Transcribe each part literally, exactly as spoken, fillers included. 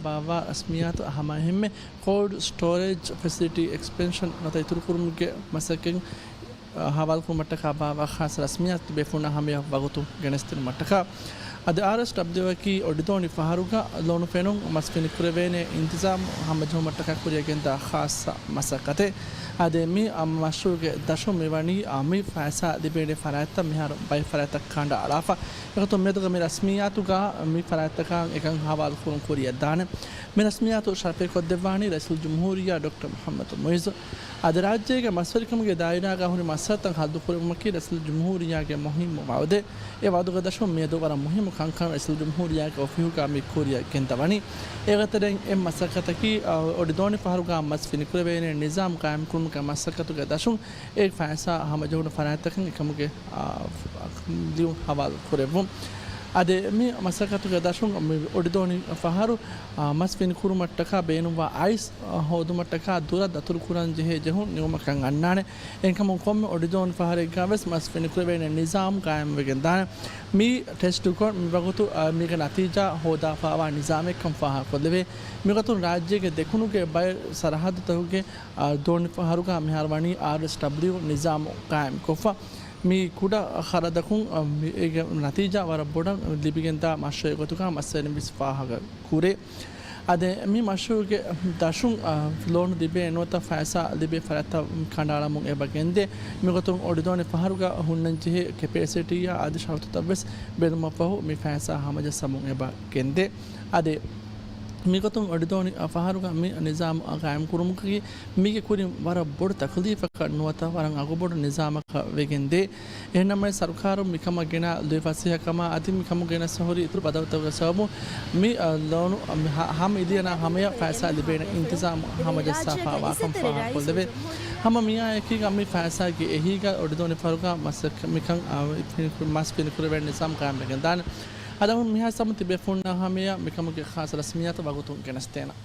ބާއްވާ ރަސްމިއްޔާތު ހަމައެހެންމެ ކޯލްޑް ސްޓޯރޭޖް ފެސިލިޓީ އެކްސްޕެންޝަން ނުވަތަ އިތުރުކުރުމުގެ މަސައްކަތް ހަވާލުކުރުމަށްޓަކާ ބާއްވާ ޚާއްޞަ ރަސްމިއްޔާތު ބޭފުޅުންނާ ހަމަޔަށް ވަގުތުން ގެނެސްދިނުމަށްޓަކާ. އަދި އާރްއެސްޑަބްލިއުއަކީ އޮޑިދޯނި ފަހަރުގަ ލޯނު ފެނުން މަސް ފިނިކުރެވޭނެ އިންތިޒާމް ހަމަޖެހުމަށްޓަކާ ކުރިއަށް ގެންދާ ޚާއްޞަ މަސައްކަތެއް. އަދި މި މަޝްރޫޢުގެ ދަށުން މިވަނީ މި ފައިސާ ލިބޭނެ ފަރާތްތައް މިހާރު ބައެއް ފަރާތްތައް ކަނޑައަޅާފަ. އެގޮތުން މިއަދުގަ މި ރަސްމިއްޔާތުގަ މި ފަރާތްތަކަށް އެކަން ހަވާލުކުރުން ކުރިއަށްދާނެ. މި ރަސްމިއްޔާތު ޝަރަފެއްކޮށްދެއްވާނީ ރައީސުލްޖުމްހޫރިއްޔާ ޑޮކްޓަރ މުޙައްމަދު މުޢިއްޒު. އަދި ރާއްޖޭގެ މަސްވެރިކަމުގެ ދާއިރާގަ ހުރި މައްސަލަތައް ހައްލުކުރެއްވުމަކީ ރައީސުލްޖުމްހޫރިއްޔާގެ މުހިއްމު ވަޢުދެއް. އެ ވަޢުދުގެ ދަށުން މިއަދު ވަރަށް މުހިއްމު ކަންކަން ރައީސުލްޖުމްހޫރިއްޔާގެ އޮފީހުގަ މި ކުރިއަށް ގެންދަވަނީ. އޭގެ ތެރެއިން އެއް މަސައްކަތަކީ، އަ، އޮޑިދޯނި ފަހަރުގަ މަސް ފިނިކުރެވޭނެ ނިޒާމް ޤާއިމްކުރުމުގެ މަސައްކަތުގެ ދަށުން އެ ފައިސާ ހަމަޖެހުނު ފަރާތްތަކަށް އެކަމުގެ، އާ، ލިޔުން ހަވާލު ކުރެއްވުން. އަދި މި މަސައްކަތުގެ ދަށުން މި އޮޑިދޯނި ފަހަރު، އާ، މަސް ފިނިކުރުމަށްޓަކާ ބޭނުންވާ އައިސް، އާ، ހޯދުމަށްޓަކާ ދުރަށް ދަތުރުކުރަން ޖެހޭ ޖެހުން ނިމުމަކަށް އަންނާނެ. އެހެންކަމުން ކޮންމެ އޮޑިދޯނި ފަހަރެއްގަ ވެސް މަސް ފިނިކުރެވޭނެ ނިޒާމް ޤާއިމްވެގެންދާނެ. މި ޓެސްޓުކޮށް މިވަގުތު، އާ، މީގެ ނަތީޖާ ހޯދާފައިވާ ނިޒާމެއްކަން ފާހަގަކޮށްލެވޭ. މިގޮތުން ރާއްޖޭގެ ދެކުނުގެ ބައެއް ސަރަހައްދުތަކުގެ، އާ، ދޯނި ފަހަރުގަ މިހާރު ވަނީ އާރްއެސްޑަބްލިއު ނިޒާމު ޤާއިމްކޮށްފަ. މި ކުޑަ ޚަރަދަކުން، އާ، މި، އޭގެ ނަތީޖާ ވަރަށް ބޮޑަށް ލިބިގެންދާ މަޝްރޫޢެއް ގޮތުގަ މަސްވެރިން ވެސް ފާހަގަ ކުރޭ. އަދި މި މަޝްރޫޢުގެ ދަށުން، އާ، ލޯނު ލިބޭ ނުވަތަ ފައިސާ ލިބޭ ފަރާތްތައް ކަނޑައަޅަމުން އެބަ ގެންދޭ. މިގޮތުން އޮޑިދޯނި ފަހަރުގަ ހުންނަންޖެހޭ ކެޕޭސިޓީއާ އަދި ޝަރުތުތައް ވެސް ބެލުމަށްފަހު މި ފައިސާ ހަމަޖައްސަމުން އެބަ ގެންދޭ. އަދި މިގޮތުން އޮޑިދޯނި ފަހަރުގަ މި ނިޒާމު ޤާއިމްކުރުމަކީ މީގެ ކުރިން ވަރަށް ބޮޑު ތަކުލީފަކަށް ނުވަތަ ވަރަށް އަގުބޮޑު ނިޒާމަކަށް ވެގެންދޭ. އެހެންނަމަވެސް، ސަރުކާރުން މިކަމަށް ގެނައި ލުއިފަސޭހަކަމާ އަދި މިކަމުގަ ގެނެސް ހުރި އިތުރު ބަދަލުތަކުގެ ސަބަބުން މި، އަ، ލޯނު، އަ، މި ހަ-، ހަމަ އިލިއަނާ ހަމަޔަށް ފައިސާ ލިބޭނެ އިންތިޒާމު ހަމަޖައްސާފައިވާކަން ފާހަގަކޮށްލެވޭ. ހަމަ މިއާއެކީގަ މި ފައިސާގެ އެހީގަ އޮޑިދޯނި ފަހަރުގަ މަސް ފިނިކު-، މަސް ފިނިކުރެވޭނެ ނިޒާމް ޤާއިމްވެގެންދާނެ. އަދި މިހާ ސަމު ތިބޭފުޅުންނާ ހަމަޔަށް މިކަމުގެ ޚާއްޞަ ރަސްމިއްޔާތު ވަގުތުން ގެނެސްދޭނަން.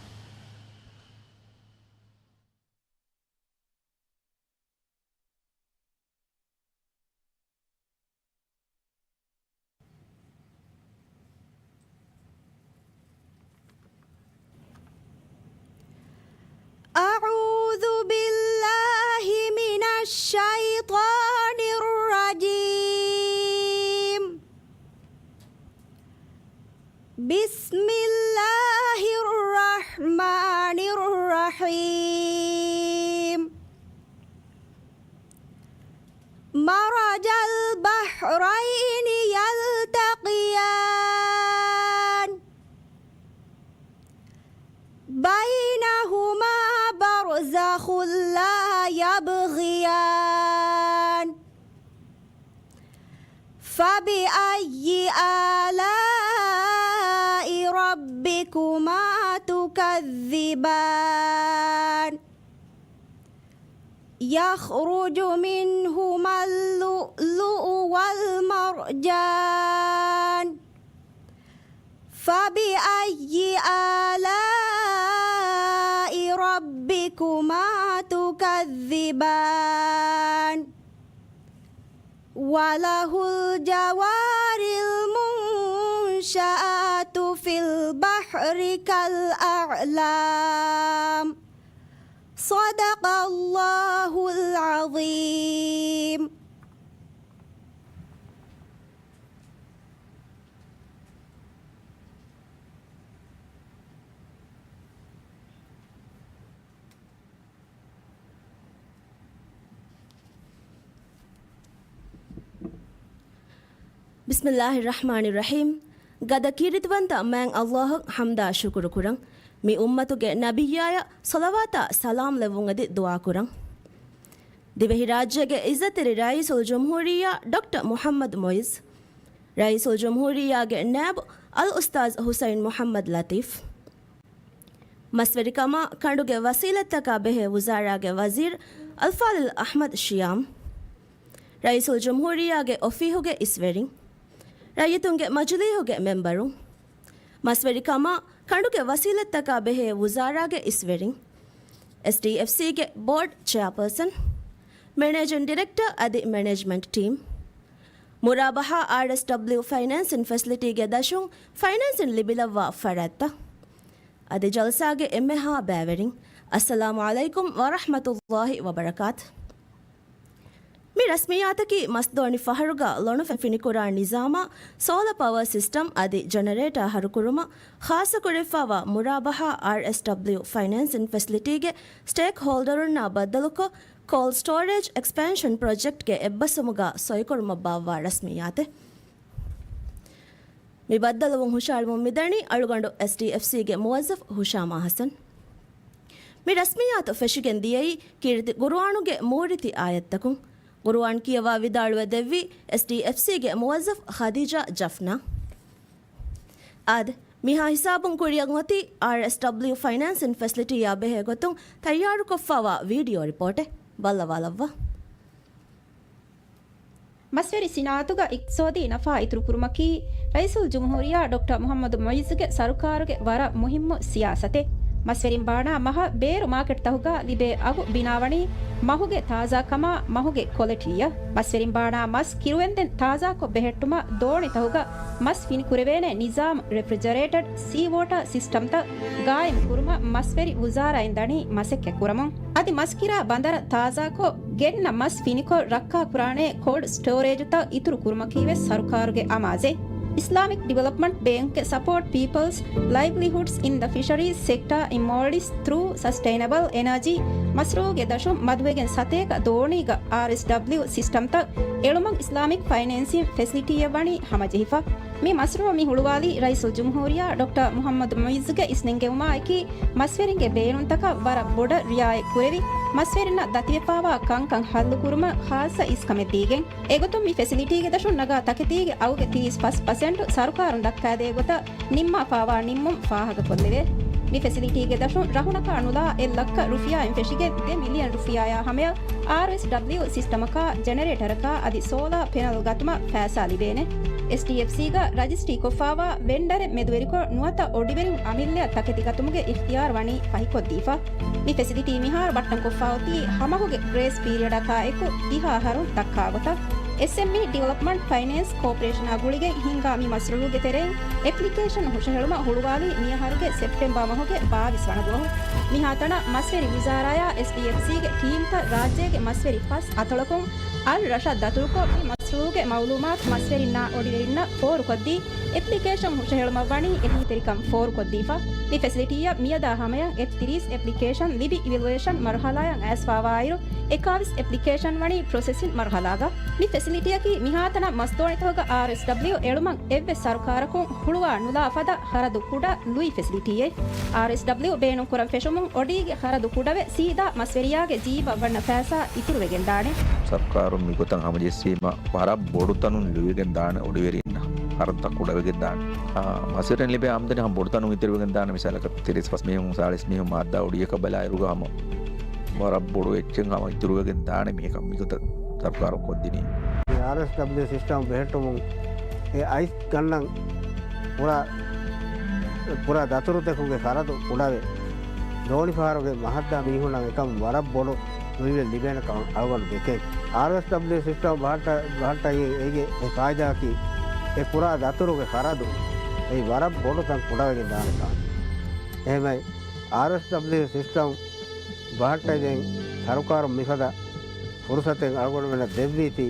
أعوذ بالله من الشيطان الرجيم. بسم الله الرحمن الرحيم. مرج البحرين يلتقيان. بينهما برزخ لا يبغيان. فبأي آلاء ربكما تكذبان. يخرج منهما اللؤلؤ والمرجان. فبأي آلاء ربكما تكذبان. وله الجوار المنشآت في البحر كالأعلام. صدق الله العظيم. بسم الله الرحمن الرحيم. ގަދަ ކީރިތިވަންތަ މާތް ﷲ އަށް ޙަމްދާ ޝުކުރު ކުރަން. މި އުއްމަތުގެ ނަބިއްޔާޔަށް ޞަލަވާތާ ސަލާމް ލެއްވުން އެދި ދުޢާ ކުރަން. ދިވެހިރާއްޖޭގެ ޢިއްޒަތްތެރި ރައީސުލްޖުމްހޫރިއްޔާ ޑޮކްޓަރ މުޙައްމަދު މުޢިއްޒު، ރައީސުލްޖުމްހޫރިއްޔާގެ ނާއިބު އަލްއުސްތާޛު ޙުސައިން މުޙައްމަދު ލަތީފް، މަސްވެރިކަމާ ކަނޑުގެ ވަސީލަތްތަކާ ބެހޭ ވުޒާރާގެ ވަޒީރު އަލްފާޟިލް އަޙްމަދު ޝިޔާމް، ރައީސުލްޖުމްހޫރިއްޔާގެ އޮފީހުގެ އިސްވެރިން، ރައްޔިތުންގެ މަޖިލީހުގެ މެމްބަރުން، މަސްވެރިކަމާ ކަނޑުގެ ވަސީލަތްތަކާ ބެހޭ ވުޒާރާގެ އިސްވެރިން، އެސްޑީއެފްސީގެ ބޯޑް ޗެއާޕާސަން، މެނޭޖިން ޑިރެކްޓަރ އަދި މެނޭޖްމަންޓް ޓީމް، މުރާބަޙާ އާރްއެސްޑަބްލިއު ފައިނޭންސިން ފެސިލިޓީގެ ދަށުން ފައިނޭންސިން ލިބިލައްވާ ފަރާތްތައް، އަދި ޖަލްސާގެ އެންމެހާ ބައިވެރިން، އައްސަލާމު ޢަލައިކުމް ވަރަޙްމަތުﷲި ވަބަރަކާތު. މި ރަސްމިއްޔާތަކީ މަސްދޯނި ފަހަރުގަ ލޮނު ފިނިކުރާ ނިޒާމާ، ސޯލާ ޕަވަރ ސިސްޓަމް އަދި ޖެނެރޭޓާ ހަރުކުރުމަށް ޚާއްޞަކުރެވިފައިވާ މުރާބަހާ އާރްއެސްޑަބްލިއު ފައިނޭންސިން ފެސިލިޓީގެ ސްޓޭކް ހޯލްޑަރުންނާ ބައްދަލުކޮށް، ކޯލްޑް ސްޓޯރޭޖް އެކްސްޕޭންޝަން ޕްރޮޖެކްޓްގެ އެއްބަސްވުމުގަ ސޮއިކުރުމަށް ބާއްވާ ރަސްމިއްޔާތެއް. މި ބައްދަލުވުން ހުށަހެޅުމުން މިދަނީ އަޅުގަނޑު އެސްޑީއެފްސީގެ މުވައްޒަފް ހުޝާމާ ހަސަން. މި ރަސްމިއްޔާތު ފެށިގެން ދިޔައީ ކީރިތި ޤުރުއާނުގެ މޫރިތި އާޔަތްތަކުން. ޤުރުއާން ކިޔަވާ ވިދާޅުވެ ދެއްވީ އެސްޑީއެފްސީގެ މުވައްޒަފް ޚަދީޖާ ޖަފްނާ. އާދެ، މިހާ ހިސާބުން ކުރިއަށް އޮތީ އާރްއެސްޑަބްލިއު ފައިނޭންސިން ފެސިލިޓީއާ ބެހޭ ގޮތުން ތައްޔާރުކޮށްފައިވާ ވީޑިއޯ ރިޕޯޓެއް. ބައްލަވާލައްވާ. މަސްވެރި ސިނާއަތުގަ އިޤްތިޞާދީ ނަފާ އިތުރުކުރުމަކީ ރައީސުލްޖުމްހޫރިއްޔާ ޑޮކްޓަރ މުޙައްމަދު މުޢިއްޒުގެ ސަރުކާރުގެ ވަރަށް މުހިއްމު ސިޔާސަތެއް. މަސްވެރިން ބާނާ މަހަށް ބޭރު މާކެޓްތަކުގަ ލިބޭ އަގު ބިނާވަނީ މަހުގެ ތާޒާކަމާ، މަހުގެ ކޮލެޓީއަށް. މަސްވެރިން ބާނާ މަސް ކިރުވެންދެން ތާޒާކޮށް ބެހެއްޓުމަށް ދޯނިތަކުގަ މަސް ފިނިކުރެވޭނެ ނިޒާމް، ރެފްރިޖަރޭޓަޑް ސީ ވޯޓާ ސިސްޓަމްތައް ގާއިމް ކުރުމަށް މަސްވެރި ވުޒާރާއިން ދަނީ މަސައްކަތް ކުރަމުން. އަދި މަސް ކިރާ ބަނދަރަށް ތާޒާކޮށް، ގެންނަ މަސް ފިނިކޮށް ރައްކާ ކުރާނެ ކޯލްޑް ސްޓޯރޭޖުތައް އިތުރު ކުރުމަކީ ވެސް ސަރުކާރުގެ އަމާޒެއް. އިސްލާމިކް ޑިވެލޮޕްމަންޓް ބޭންކްގެ ސަޕޯޓް ޕީޕަލްސް ލައިވްލީހުޑްސް އިން ދަ ފިޝަރީޒް ސެކްޓާ އިން މޯލްޑިވްސް ތްރޫ ސަސްޓެއިނަބަލް އެނަރޖީ މަޝްރޫޢުގެ ދަށުން މަދުވެގެން ސަތޭކަ ދޯނީގަ އާރްއެސްޑަބްލިއު ސިސްޓަމްތައް އެޅުމަށް އިސްލާމިކް ފައިނޭންސިން ފެސިލިޓީއެއް ވަނީ ހަމަޖެހިފަ. މި މަޝްރޫޢު މި ހުޅުވާލީ ރައީސުލްޖުމްހޫރިއްޔާ ޑޮކްޓަރ މުޙައްމަދު މުޢިއްޒުގެ އިސްނެންގެވުމާއެކީ، މަސްވެރިންގެ ބޭނުންތަކަށް ވަރަށް ބޮޑަށް ރިޢާޔަތް ކުރެވި، މަސްވެރިންނަށް ދަތިވެފައިވާ ކަންކަން ހައްލުކުރުމަށް ޚާއްޞަ އިސްކަމެއް ދީގެން. އެގޮތުން މި ފެސިލިޓީގެ ދަށުން ނަގާ ތަކެތީގެ އަގުގެ ތިރީސް ފަސް ޕަސެންޓު ސަރުކާރުން ދައްކާދޭ ގޮތަށް ނިންމާފައިވާ ނިންމުން ފާހަގަކޮށްލެވޭ. މި ފެސިލިޓީގެ ދަށުން ރަހުނަކާ ނުލާ އެއް ލައްކަ ރުފިޔާއިން ފެށިގެން ދެ މިލިއަން ރުފިޔާޔާ ހަމަޔަށް އާރްއެސްޑަބްލިއު ސިސްޓަމަކާ ޖެނެރޭޓަރަކާ އަދި ސޯލާ ޕެނަލް ގަތުމަށް ފައިސާ ލިބޭނެ. އެސްޑީއެފްސީގަ ރަޖިސްޓްރީކޮށްފައިވާ ވެންޑަރެއް މެދުވެރިކޮށް، ނުވަތަ އޮޑިވެރިން އަމިއްލައަށް ތަކެތި ގަތުމުގެ އިޚްތިޔާރު ވަނީ ފަހިކޮށްދީފަ. މި ފެސިލިޓީ މިހާރު ބައްޓަންކޮށްފައި އޮތީ ހަމަހުގެ ގްރޭސް ޕީރިއަޑަކާ އެކު ދިހަ އަހަރުން ދައްކާ ގޮތަށް. އެސްއެމްއީ ޑިވެލޮޕްމަންޓް ފައިނޭންސް ކޯޕަރޭޝަނާ ގުޅިގެން ހިންގާ މި މަޝްރޫޢުގެ ތެރެއިން އެޕްލިކޭޝަން ހުށަހެޅުމަށް ހުޅުވާލީ މިއަހަރުގެ ސެޕްޓެމްބަރ މަހުގެ ބާވީސް ވަނަ ދުވަހު. މިހާތަނަށް މަސްވެރި ވުޒާރާޔާ އެސްޑީއެފްސީގެ ޓީމްތައް ރާއްޖޭގެ މަސްވެރި ފަސް އަތޮޅަކުން އަލް ރަޝަދް ދަތުރުކޮށް، މި މަޝްރޫޢުގެ މައުލޫމާތު މަސްވެރިންނާ އޮޑިވެރިންނަށް ފޯރުކޮށްދީ، އެޕްލިކޭޝަން ހުށަހެޅުމަށް ވަނީ އެހީތެރިކަން ފޯރުކޮށްދީފަ. މި ފެސިލިޓީއަށް މިއަދާ ހަމަޔަށް އެއް ތިރީސް އެޕްލިކޭޝަން ލިބި އިވެލުއޭޝަން މަރުހަލާއަށް އައިސްފައިވާއިރު، އެކާވީސް އެޕްލިކޭޝަން ވަނީ ޕްރޮސެސިން މަރުހަލާގަ. މި ފެސިލިޓީއަކީ މިހާތަނަށް މަސްދޯނިތަކުގަ އާރްއެސްޑަބްލިއު އެޅުމަށް އެއްވެސް ސަރުކާރަކުން ހުޅުވާ ނުލާ ފަދަ ޚަރަދު ކުޑަ ލުއި ފެސިލިޓީއެއް. އާރްއެސްޑަބްލިއު ބޭނުންކުރަން ފެށުމުން އޮޑީގެ ޚަރަދު ކުޑަވެ، ސީދާ މަސްވެރިޔާގެ ޖީބަށް ވަންނަ ފައިސާ އިތުރުވެގެންދާނެ. ސަރުކާރުން މިގޮތަށް ހަމަޖެއްސީމަ، ވަރަށް ބޮޑު ތަނުން ލުއިގެން ދާނެ އޮޑިވެރިންނަށް. ޚަރަދުތައް ކުޑަވެގެން ދާނެ. އާ، މަސްވެރިން ލިބޭ އާމްދަނީ ހަމަ ބޮޑު ތަނުން އިތުރުވެގެން ދާނެ. މިސާލަކަށް، ތިރީސް ފަސް މީހުން، ސާޅީސް މީހުން މާއްދާ އޮޑީއަކަށް ބަލާއިރުގަ ހަމަ ވަރަށް ބޮޑު އެއްޗެއް ހަމަ އިތުރުވެގެން ދާނެ މީހަކަށް މިގޮތަށް ސަރުކާރުން ކޮށްދިނީ. އާރްއެސްޑަބްލިއު ސިސްޓަމް ބެހެއްޓުމުން އެ އައިސް ގަންނަން ކުރާ، ކުރާ ދަތުރުތަކުގެ ޚަރަދު ކުޑަވެ، ދޯނިފަހަރުގެ މަހައްދާ މީހުންނަށް އެކަމުން ވަރަށް ބޮޑު ލުއިވެ ލިބޭނެ ކަމަށް އަޅުގަނޑު ދެކޭ. އާރްއެސްޑަބްލިއު ސިސްޓަމް ބަހައްޓަ-، ބަހައްޓައިގެން އޭގެ އެއް ފާއިދާއަކީ، އެ ކުރާ ދަތުރުގެ ޚަރަދު އެއީ ވަރަށް ބޮޑު ތަން ކުޑަވެގެން ދާނެ ކަމަށް. އެހެންވެ، އާރްއެސްޑަބްލިއު ސިސްޓަމް ބަހައްޓައިގެން ސަރުކާރުން މިފަދަ ފުރުސަތެއް އަޅުގަނޑުމެންނަށް ދެއްވީތީ،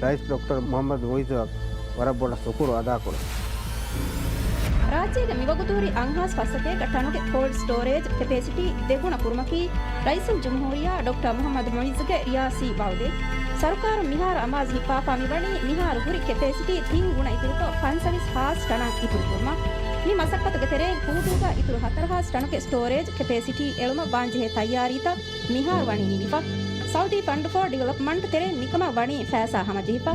ރައީސް ޑޮކްޓަރ މުޙައްމަދު މުޢިއްޒަށް ވަރަށް ބޮޑަށް ޝުކުރު އަދާކުރަން. ރާއްޖޭގެ މިވަގުތު ހުރި އަށް ހާސް ފަސްސަތޭކަ ޓަނުގެ ކޯލްޑް ސްޓޯރޭޖް ކެޕޭސިޓީ ދެގުނަ ކުރުމަކީ، ރައީސުލްޖުމްހޫރިއްޔާ ޑޮކްޓަރ މުޙައްމަދު މުޢިއްޒުގެ ރިޔާސީ ވައުދެއް. ސަރުކާރުން މިހާރު އަމާޒު ހިއްޕާފާ މިވަނީ، މިހާރު ހުރި ކެޕޭސިޓީ ތިން ގުނަ އިތުރުކޮށް، ފަންސަވީސް ހާސް ޓަނަށް އިތުރުކުރުމަށް. މި މަސައްކަތުގެ ތެރެއިން ހޫދޫގަ އިތުރު ހަތަރު ހާސް ޓަނުގެ ސްޓޯރޭޖް ކެޕޭސިޓީ އެޅުމަށް ވާންޖެހޭ ތައްޔާރީތައް މިހާރު ވަނީ ނިމިފަ. ސައުދީ ފަންޑް ފޯ ޑިވެލޮޕްމަންޓް ތެރެއިން މިކަމަށް ވަނީ ފައިސާ ހަމަޖެހިފަ.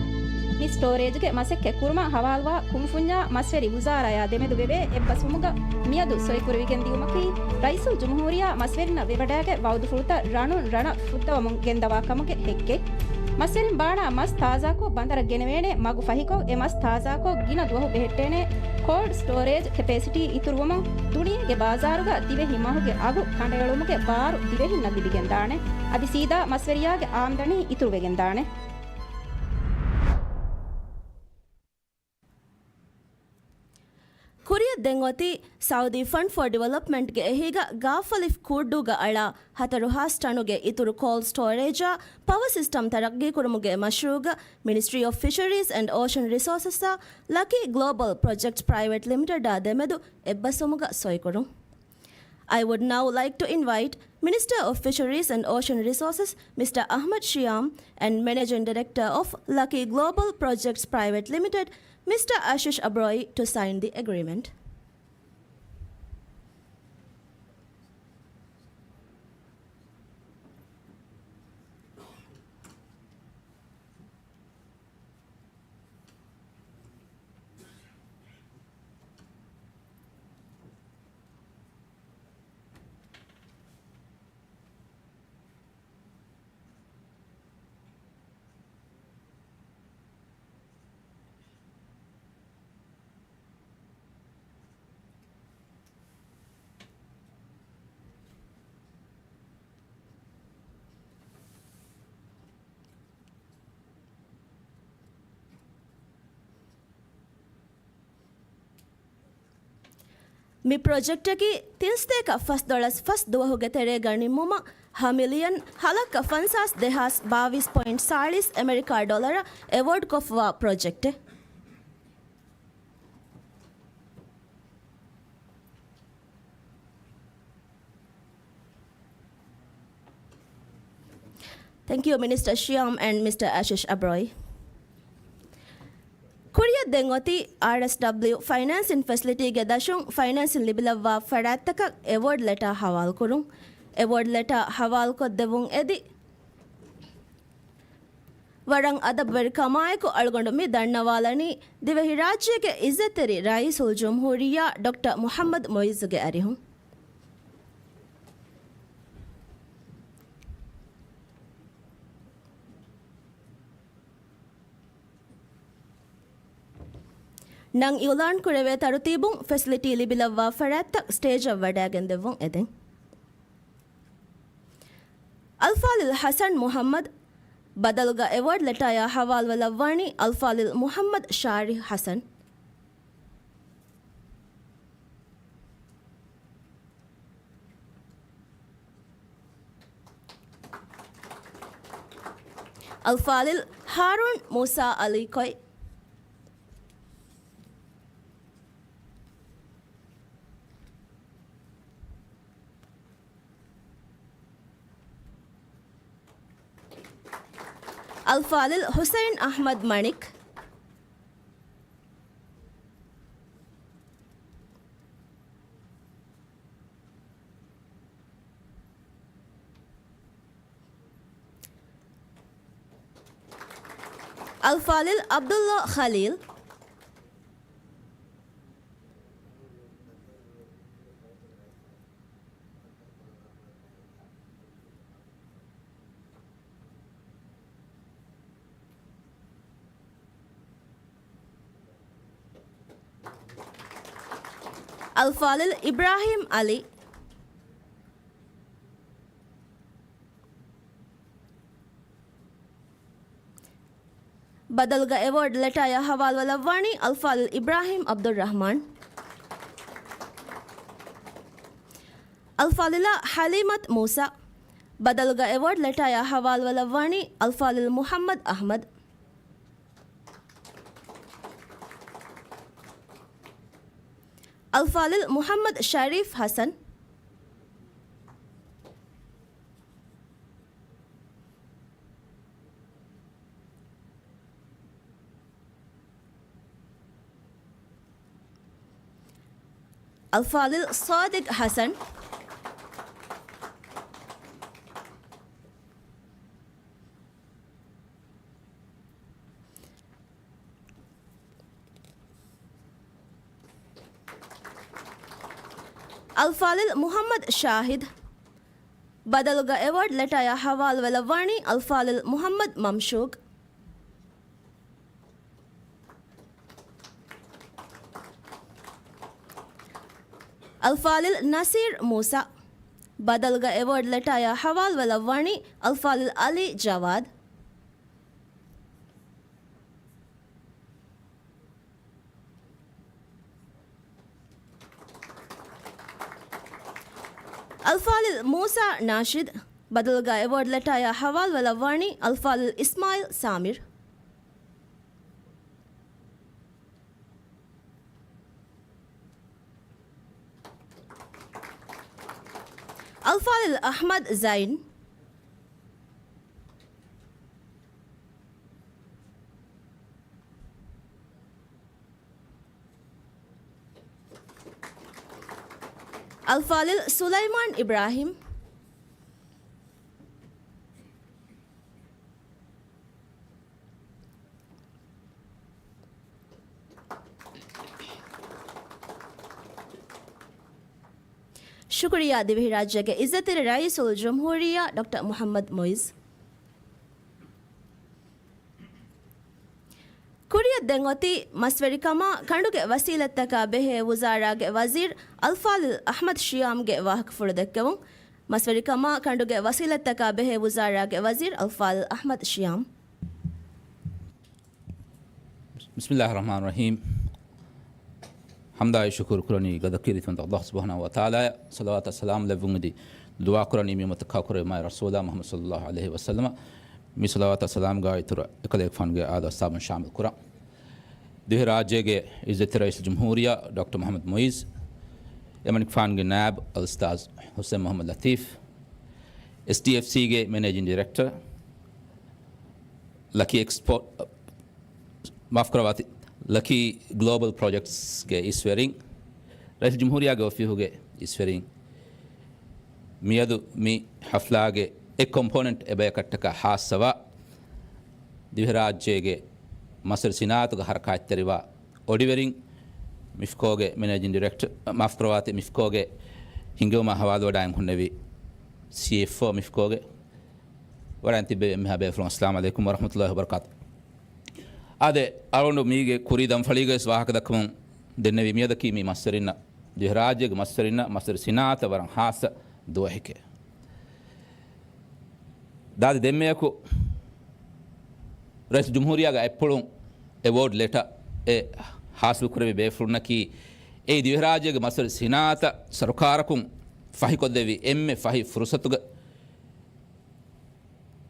މި ސްޓޯރޭޖްގެ މަސައްކަތް ކުރުމަށް ހަވާލުވާ ކުންފުންޏާ މަސްވެރި ވުޒާރާޔާ ދެމެދު ވެވޭ އެއްބަސްވުމުގަ މިއަދު ސޮއިކުރެވިގެން ދިޔުމަކީ، ރައީސުލްޖުމްހޫރިއްޔާ މަސްވެރިންނަށް ވެވަޑައިގެން ވައުދުފުޅުތައް ރަނުން ރަނަށް ފުއްދަވަމުން ގެންދަވާ ކަމުގެ ހެއްކެއް. މަސްވެރިން ބާނާ މަސް ތާޒާކޮށް ބަނދަރަށް ގެނެވޭނެ މަގު ފަހިކޮށް، އެ މަސް ތާޒާކޮށް ގިނަ ދުވަހު ބެހެއްޓޭނެ ކޯލްޑް ސްޓޯރޭޖް ކެޕޭސިޓީ އިތުރުވުމުން ދުނިޔޭގެ ބާޒާރުގަ ދިވެހި މަހުގެ އަގު ކަނޑައެޅުމުގެ ބާރު ދިވެހިންނަށް ލިބިގެންދާނެ. އަދި ސީދާ މަސްވެރިޔާގެ އާމްދަނީ އިތުރުވެގެންދާނެ. ކުރިއަށް ދެން އޮތީ ސައުދީ ފަންޑް ފޯ ޑިވެލޮޕްމަންޓްގެ އެހީގަ ގާފަލިފް ކޫއްޑޫގަ އަޅާ ހަތަރު ހާސް ޓަނުގެ އިތުރު ކޯލްޑް ސްޓޯރޭޖާ ޕަވަ ސިސްޓަމް ތަރައްގީކުރުމުގެ މަޝްރޫއުގަ މިނިސްޓްރީ އޮފް ފިޝަރީޒް އެންޑް އޯޝަން ރިސޯސަސްއާ ލަކީ ގްލޯބަލް ޕްރޮޖެކްޓްސް ޕްރައިވެޓް ލިމިޓެޑާ ދެމެދު އެއްބަސްވުމުގަ ސޮއިކުރުން. I would now like to invite Minister of Fisheries and Ocean Resources, Mister Ahmad Shyam, and Managing Director of Lucky Global Projects Private Limited, Mister Ashish Abroi, to sign the agreement. މި ޕްރޮޖެކްޓަކީ ތިން ސަތޭކަ ފަސް ދޮޅަސް ފަސް ދުވަހުގެ ތެރޭގަ ނިންމުމަށް ހަ މިލިއަން ހަ ލައްކަ ފަންސާސް ދެހާސް ބާވީސް ޕޮއިންޓް ސާޅީސް އެމެރިކާ ޑޮލަރަށް އެވޯޑްކޮށްފަވާ ޕްރޮޖެކްޓެއް. Thank you, Minister Shyam and Mister Ashish Abroi. ކުރިއަށް ދެން އޮތީ އާރްއެސްޑަބްލިއު ފައިނޭންސިން ފެސިލިޓީގެ ދަށުން ފައިނޭންސިން ލިބިލައްވާ ފަރާތްތަކަށް އެވޯޑް ލެޓާ ހަވާލުކުރުން. އެވޯޑް ލެޓާ ހަވާލުކޮށްދެއްވުން އެދި، ވަރަށް އަދަބުވެރިކަމާއެކު އަޅުގަނޑު މި ދަންނަވާލަނީ ދިވެހިރާއްޖޭގެ އިއްޒަތްތެރި ރައީސުލްޖުމްހޫރިއްޔާ ޑޮކްޓަރ މުޙައްމަދު މުޢިއްޒުގެ އަރިހުން. ނަން އިއުލާންކުރެވޭ ތަރުތީބުން ފެސިލިޓީ ލިބިލައްވާ ފަރާތްތައް ސްޓޭޖަށް ވަޑައިގެންދެއްވުން އެދެން. އަލްފާޟިލް ޙަސަން މުޙައްމަދު. ބަދަލުގަ އެވޯޑް ލެޓާޔާ ޙަވާލުވެލައްވާނީ އަލްފާޟިލް މުޙައްމަދު ޝާރިޙް ޙަސަން. އަލްފާޟިލް ހާރޫން މޫސާ އަލީ ކޮއި. އަލްފާޟިލް ޙުސައިން އަޙްމަދު މަނިކް. އަލްފާޟިލް ޢަބްދުﷲ ޚަލީލް. އަލްފާޟިލް އިބްރާހީމް ޢަލީ. ބަދަލުގަ އެވޯޑް ލެޓާޔާ ޙަވާލުވެލައްވާނީ އަލްފާޟިލް އިބްރާހީމް ޢަބްދުއްރަޙްމާން. އަލްފާޟިލާ ޙަލީމަތު މޫސާ. ބަދަލުގަ އެވޯޑް ލެޓާޔާ ޙަވާލުވެލައްވާނީ އަލްފާޟިލް މުޙައްމަދު އަޙްމަދު. އަލްފާޟިލް މުޙައްމަދު ޝަރީފް ޙަސަން. އަލްފާޟިލް ޞާދިޤް ޙަސަން. އަލްފާޟިލް މުޙައްމަދު ޝާހިދު. ބަދަލުގަ އެވޯޑް ލެޓާޔާ ޙަވާލުވެލައްވާނީ އަލްފާޟިލް މުޙައްމަދު މަމްޝޫޤް. އަލްފާޟިލް ނަޞީރު މޫސާ. ބަދަލުގަ އެވޯޑް ލެޓާޔާ ޙަވާލުވެލައްވާނީ އަލްފާޟިލް ޢަލީ ޖަވާދު. އަލްފާޟިލް މޫސާ ނާޝިދު. ބަދަލުގަ އެވޯޑް ލެޓާއާ ހަވާލުވެލައްވާނީ އަލްފާޟިލް އިސްމާޢީލް ސާމިރު. އަލްފާޟިލް އަޙްމަދު ޒައިން. އަލްފާޟިލް ސުލައިމާން އިބްރާހިމް. ޝުކުރިއްޔާ ދިވެހިރާއްޖޭގެ އިއްޒަތްތެރި ރައީސުލްޖުމްހޫރިއްޔާ ޑޮކްޓަރ މުޙައްމަދު މުޢިއްޒު. ކުރިއަށް ދެން އޮތީ މަސްވެރިކަމާ ކަނޑުގެ ވަސީލަތްތަކާ ބެހޭ ވުޒާރާގެ ވަޒީރު އަލްފާޟިލް އަޙްމަދު ޝިޔާމްގެ ވާހަކަފުޅު ދެއްކެވުން. މަސްވެރިކަމާ ކަނޑުގެ ވަސީލަތްތަކާ ބެހޭ ވުޒާރާގެ ވަޒީރު އަލްފާޟިލް އަޙްމަދު ޝިޔާމް. بسم الله الرحمن الرحيم. ޙަމްދާއި ޝުކުރު ކުރަނީ ގަދަ ކީރިތިވަންތަ ﷲ ސުބްޙާނަހޫ ވަތަޢާލާއަށް. ޞަލަވާތާ ސަލާމް ލެއްވުން އެދި ދުޢާ ކުރަނީ މި އުއްމަތަށް ކާކުރެއްވި މާތް ރަސޫލާ މުޙައްމަދު ޞައްލައްލާހު ޢަލައިހި ވަސައްލަމަ. މި ޞަލަވާތާ ސަލާމްގާ އިތުރަށް އެކަލޭގެފާނުގެ އާލު އަޞްޙާބުން ޝާމިލް ކުރަން. ދިވެހިރާއްޖޭގެ އިއްޒަތްތެރި ރައީސުލްޖުމްހޫރިއްޔާ ޑޮކްޓަރ މުޙައްމަދު މުޢިއްޒު، އެމަނިކުފާނުގެ ނާއިބު އަލްއުސްތާޛު ޙުސެން މުޙައްމަދު ލަތީފް، އެސްޑީއެފްސީގެ މެނޭޖިން ޑިރެކްޓަރ، ލަކީ އެކްސްޕޯޓް، މާފުކުރައްވާތި، ލަކީ ގްލޯބަލް ޕްރޮޖެކްޓްސްގެ އިސްވެރިން، ރައީސުލްޖުމްހޫރިއްޔާގެ އޮފީހުގެ އިސްވެރިން، މިއަދު މި ޙަފްލާގެ އެއް ކޮމްޕޯނެންޓް އެބަޔަކަށްޓަކާ ހާއްސަވާ، ދިވެހިރާއްޖޭގެ މަސްވެރި ސިނާއަތުގަ ހަރަކާތްތެރިވާ އޮޑިވެރިން، މިފްކޯގެ މެނޭޖިން ޑިރެކްޓަރ، މާފުކުރައްވާތި، މިފްކޯގެ ހިންގެވުމާ ހަވާލުވަޑައިން ހުންނެވި ސީއެފްއޯ މިފްކޯގެ ވަޑައިން ތިއްބެވި އެންމެހާ ބޭފުޅުން، އައްސަލާމު ޢަލައިކުމް ވަރަޙްމަތުﷲ ވަބަރަކާތު. އާދެ، އަޅުގަނޑު މީގެ ކުރީ ދަންފަޅީގަވެސް ވާހަކަ ދައްކަމުން ދެންނެވީ މިއަދަކީ މި މަސްވެރިންނަށް، ދިވެހިރާއްޖޭގެ މަސްވެރިންނަށް، މަސްވެރި ސިނާއަތަށް ވަރަށް ހާއްސަ ދުވަހެކޭ. ދާދި ދެންމެޔަކު ރައީސުލްޖުމްހޫރިއްޔާގެ އަތްޕުޅުން އެވޯޑް ލެޓަ އެ ހާސިލް ކުރެވި ބޭފުޅުންނަކީ، އެއީ ދިވެހިރާއްޖޭގެ މަސްވެރި ސިނާއަތަށް ސަރުކާރަކުން ފަހިކޮށްދެއްވި އެންމެ ފަހި ފުރުސަތުގަ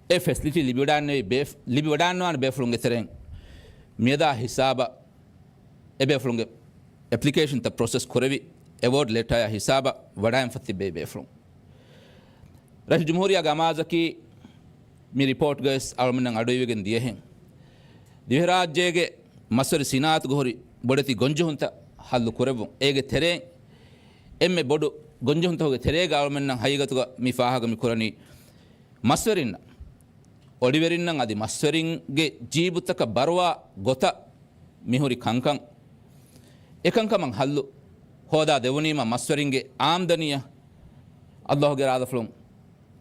އެ ފެސިލިޓީ ލިބިވަޑާންނެވި ބޭފް-، ލިބިވަޑާންވާނެ ބޭފުޅުންގެ ތެރެއިން މިއަދާ ހިސާބަށް އެބޭފުޅުންގެ އެޕްލިކޭޝަންތައް ޕްރޮސެސް ކުރެވި، އެވޯޑް ލެޓާއާ ހިސާބަށް ވަޑައިންފަ ތިއްބެވި ބޭފުޅުން. ރައީސުލްޖުމްހޫރިއްޔާގެ އަމާޒަކީ މި ރިޕޯޓްގަވެސް އަޅުމެންނަށް އަޑުއިވިގެން ދިޔަހެން، ދިވެހިރާއްޖޭގެ މަސްވެރި ސިނާއަތުގަ ހުރި ބޮޑެތި ގޮންޖެހުންތައް ހައްލު ކުރެއްވުން. އޭގެ ތެރެއިން އެންމެ ބޮޑު ގޮންޖެހުންތަކުގެ ތެރޭގަ އަޅުމެންނަށް ހަގީގަތުގަ މި ފާހަގަ މި ކުރަނީ، މަސްވެރިންނަށް، އޮޑިވެރިންނަށް އަދި މަސްވެރިންގެ ޖީބުތަކަށް ބަރުވާ ގޮތަށް މިހުރި ކަންކަން، އެކަންކަމަށް ހައްލު ހޯދާ ދެވުނީމަ މަސްވެރިންގެ އާމްދަނީއަށް ﷲގެ އިރާދަފުޅުން